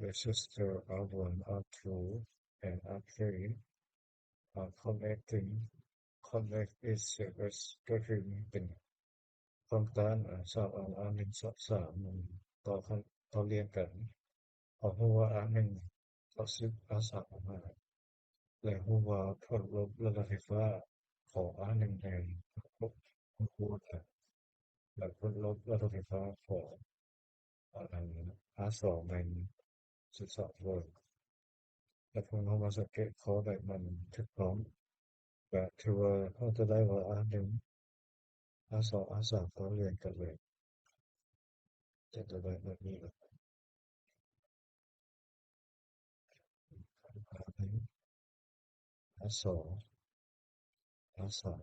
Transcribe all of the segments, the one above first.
resistor R one, R two and R three are connecting connect each other ກໍຄືເປັນຄວາມຕ້ານ ອາ ສາມອັນ R one ສາມອັນ ຕໍ່ກັນ ຕໍ່ລຽນກັນ. ເຮົາຮູ້ວ່າ R one ຕໍ່ສິບ R one ຕໍ່ຫ້າ ແລະ ຮູ້ວ່າຜົນລົບລະດັບໄຟຟ້າຂອງ R one ແມ່ນຫົກໂວນ ແລະ ຜົນລົບລະດັບໄຟຟ້າຂອງ R two ແມ່ນສິບສອງໂວນ. ແລະ ພວກເຮົາມາສັງເກດຂໍ້ໃດມັນຖືກຕ້ອງ ກະຖືວ່າເຮົາຈະໄດ້ວ່າ R one R two R three ຕໍ່ລຽນກັນເລີຍ ຈະໄດ້ແບບນີ້ລະ R two R three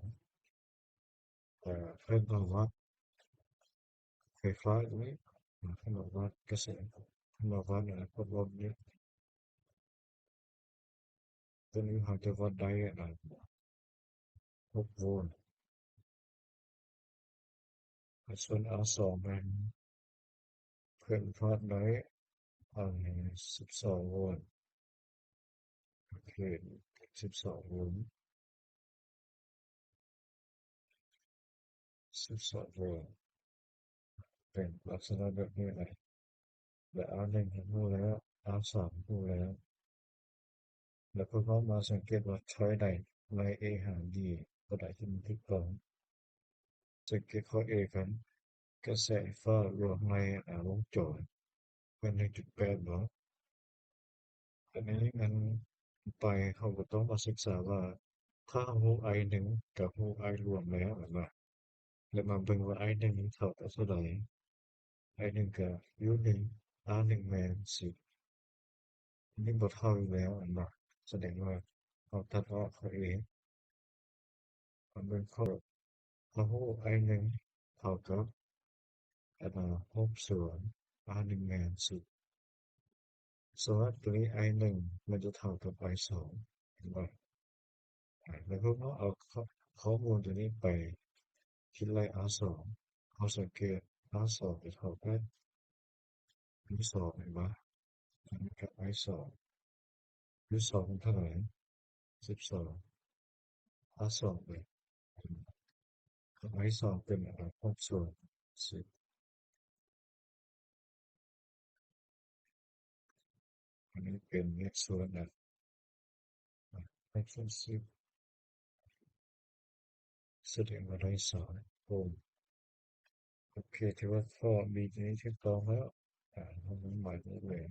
ເພິ່ນເອົາວັດໄຟຟ້າຕົວນີ້ ເພິ່ນເອົາວັດກະແສ ເພິ່ນເອົາວັດ ອັນນັ້ນ ກົດລົບນີ້ ຕົວນີ້ເຮົາຈະວັດໄດ້ ອັນນັ້ນ ຫົກໂວນ. ສ່ວນ R two ແມ່ນເພິ່ນວັດໄດ້ ອັນ ສິບສອງໂວນ ໂອເຄ ສິບສອງໂວນ ສິບສອງໂວນ ເປັນລັກສະນະແບບນີ້ເລີຍ. ແລະ R one ຮູ້ແລ້ວ R three ຮູ້ແລ້ວ ແລະ ພວກເຮົາມາສັງເກດວ່າ choice ໃດ ໃນ A ຫາ D ຕົວໃດທີ່ມັນຖືກຕ້ອງ. ສັງເກດຂໍ້ A ກັນ ກະແສໄຟຟ້າລວມໃນ ອາ ວົງຈອນ ແມ່ນ ໜຶ່ງຈຸດແປດ ເນາະ. ອັນນີ້ມັນໄປ ເຮົາກໍຕ້ອງມາສຶກສາວ່າ ຖ້າເຮົາຮູ້ I one ກະຮູ້ I ລວມແລ້ວ ແມ່ນບໍ່? ແລະ ມາເບິ່ງວ່າ I one ມັນເທົ່າກັບເທົ່າໃດ? I one ກະ U one R one ແມ່ນສິບ ອັນນີ້ບໍ່ເທົ່າຢູ່ແລ້ວ ແມ່ນບໍ່? ສະແດງວ່າເຮົາຕັດອອກຂໍ້ A. ເຮົາເບິ່ງຂໍ້ ເຮົາຮູ້ I one ເທົ່າກັບ ອັນ ຫົກສ່ວນ R one ແມ່ນສິບ. ສະນັ້ນ ຕົວນີ້ I one ມັນຈະເທົ່າກັບ I two ເຫັນບໍ່? ອາ ແລ້ວພວກເຮົາເອົາຂໍ້ ຂໍ້ມູນຕົວນີ້ໄປຄິດໄລ່ R two ເຮົາສັງເກດ R two ຈະເທົ່າກັບ U two ເຫັນບໍ່? ກັບ I two. U two ເທົ່າໃດ? ສິບສອງ. R two ເປັນ I two ເປັນ ອາ ຫົກສ່ວນສິບ. ອັນນີ້ເປັນເລກສ່ວນນະ ຫົກສ່ວນສິບ ສະແດງວ່າໄດ້ສອງໂອມ. ໂອເຄ ຖືວ່າຂໍ້ B ຕົວນີ້ຖືກຕ້ອງແລ້ວ. ອາ ເຮົາໝາຍໄດ້ເລີຍ.